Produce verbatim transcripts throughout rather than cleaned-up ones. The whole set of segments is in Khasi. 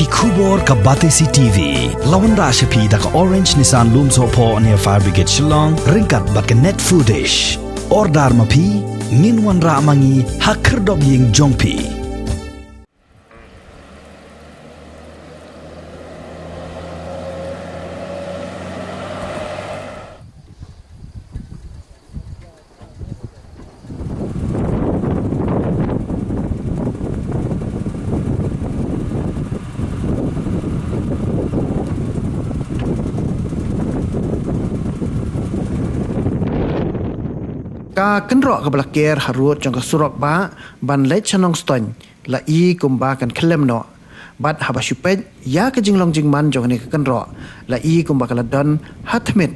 Khubor ka Batesi TV la wanrah sha phi da ka Orange Nissan Lumsohphoh near Fire Brigade Shillong ryngkat bad ka Net Foodish. Order ma phi, ngin wanrah ma ngi ha khyrdop ïing jong phi. Ka kynroh kaba la ker harud jong ka surok bah ban leit sha Nongstoiñ la i kumba kan khyllem noh. Bad haba shu peit ïa ka jinglong jingman jong kane ka kynroh, la i kumba ka la don ha thmit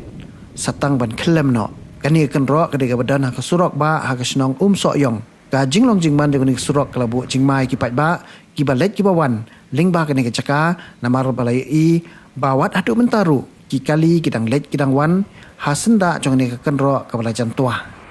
sa tang ban khyllem noh. Kane ka kynroh ka dei kaba don ha ka surok bah ha ka shnong Umsohïong. Ka jinglong jingman jong kane ka surok ka la buh jingma ïa ki paidbah kiba leit kiba wan lyngba kane ka jaka, namar ba la ïohi ba wat haduh mynta ruh ki kali ki dang leit ki dang wan ha syndah jong kane ka kynroh kaba la jan tuah.